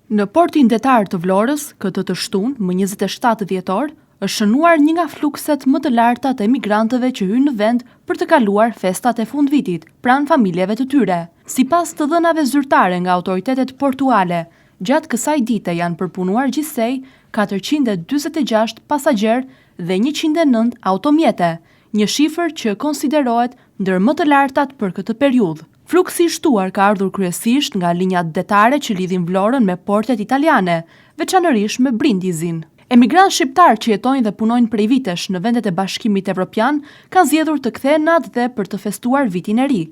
Në portin detar të Vlorës, këtë të shtunë, më 27 dhjetor, është shënuar një nga flukset më të larta të emigrantëve që hyjnë në vend për të kaluar festat e fundvitit, pranë familjeve të tyre. Sipas të dhënave zyrtare nga autoritetet portuale, gjatë kësaj dite janë përpunuar gjithsej 446 pasagjerë dhe 109 automjete, një shifër që konsiderohet ndër më të lartat për këtë periudhë. Fluksi i shtuar ka ardhur kryesisht nga linjat detare që lidhin Vlorën me portet italiane, veçanërisht me Brindizin. Emigrantë shqiptarë që jetojnë dhe punojnë prej vitesh në vendet e Bashkimit Evropian kanë zgjedhur të kthehen në atdhe për të festuar vitin e ri.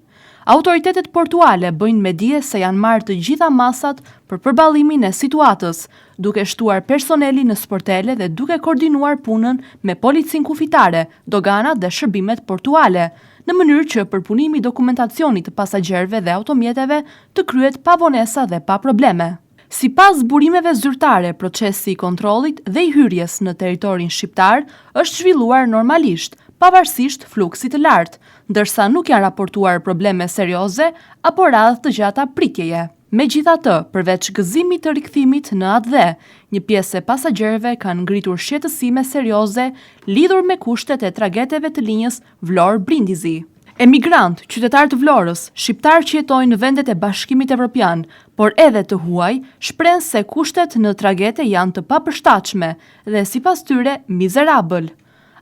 Autoritetet portuale bëjnë me dije se janë marrë të gjitha masat për përballimin e situatës, duke shtuar personelin në sportele dhe duke koordinuar punën me policinë kufitare, doganat dhe shërbimet portuale, në mënyrë që përpunimi i dokumentacionit të pasagjerëve dhe automjeteve të kryhet pa vonesa dhe pa probleme. Sipas burimeve zyrtare, procesi i kontrollit dhe i hyrjes në territorin shqiptar është zhvilluar normalisht, pavarësisht fluksit të lartë, ndërsa nuk janë raportuar probleme serioze apo radhë të gjata pritjeje. Megjithatë, përveç gëzimit të rikthimit në atdhe, një pjesë e pasagjerëve kanë ngritur shqetësime serioze lidhur me kushtet e trageteve të linjës Vlorë-Brindizi. Emigrantë, qytetarë të Vlorës, shqiptarë që jetojnë në vendet e Bashkimit Evropian, por edhe të huaj, shprehen se kushtet në tragete janë të papërshtatshme dhe sipas tyre mizerabël.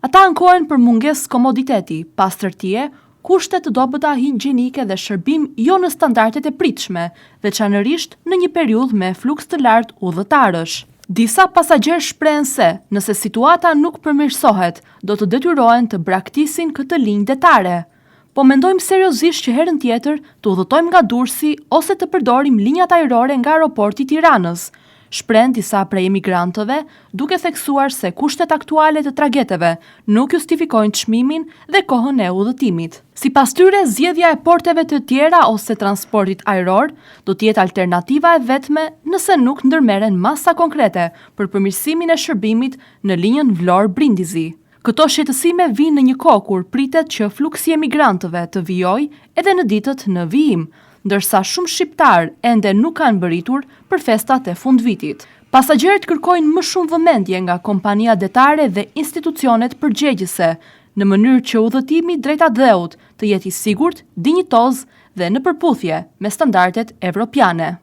Ata ankohen për mungesë komoditeti, pastërtie, kushte të dobëta higjienike dhe shërbim jo në standardet e pritshme, veçanërisht në një periudhë me fluks të lartë udhëtarësh. Disa pasagjerë shprehen se, nëse situata nuk përmirësohet, do të detyrohen të braktisin këtë linjë detare. Po mendojmë seriozisht që herën tjetër të udhëtojmë nga Durrësi ose të përdorim linjat ajrore nga aeroporti i Tiranës, shprehen disa prej emigrantëve, duke theksuar se kushtet aktuale të trageteve nuk justifikojnë çmimin dhe kohën e udhëtimit. Sipas tyre, zgjedhja e porteve të tjera ose transportit ajror do të jetë alternativa e vetme nëse nuk ndërmerren masa konkrete për përmirësimin e shërbimit në linjën Vlorë-Brindizi. Këto shqetësime vijnë në një kohë kur pritet që fluksi i emigrantëve të vijojë edhe në ditët në vijim, ndërsa shumë shqiptarë ende nuk kanë mbërritur për festat e fundvitit. Pasagjerët kërkojnë më shumë vëmendje nga kompania detare dhe institucionet përgjegjëse, në mënyrë që udhëtimi drejt atdheut të jetë i sigurt, dinjitoz dhe në përputhje me standardet evropiane.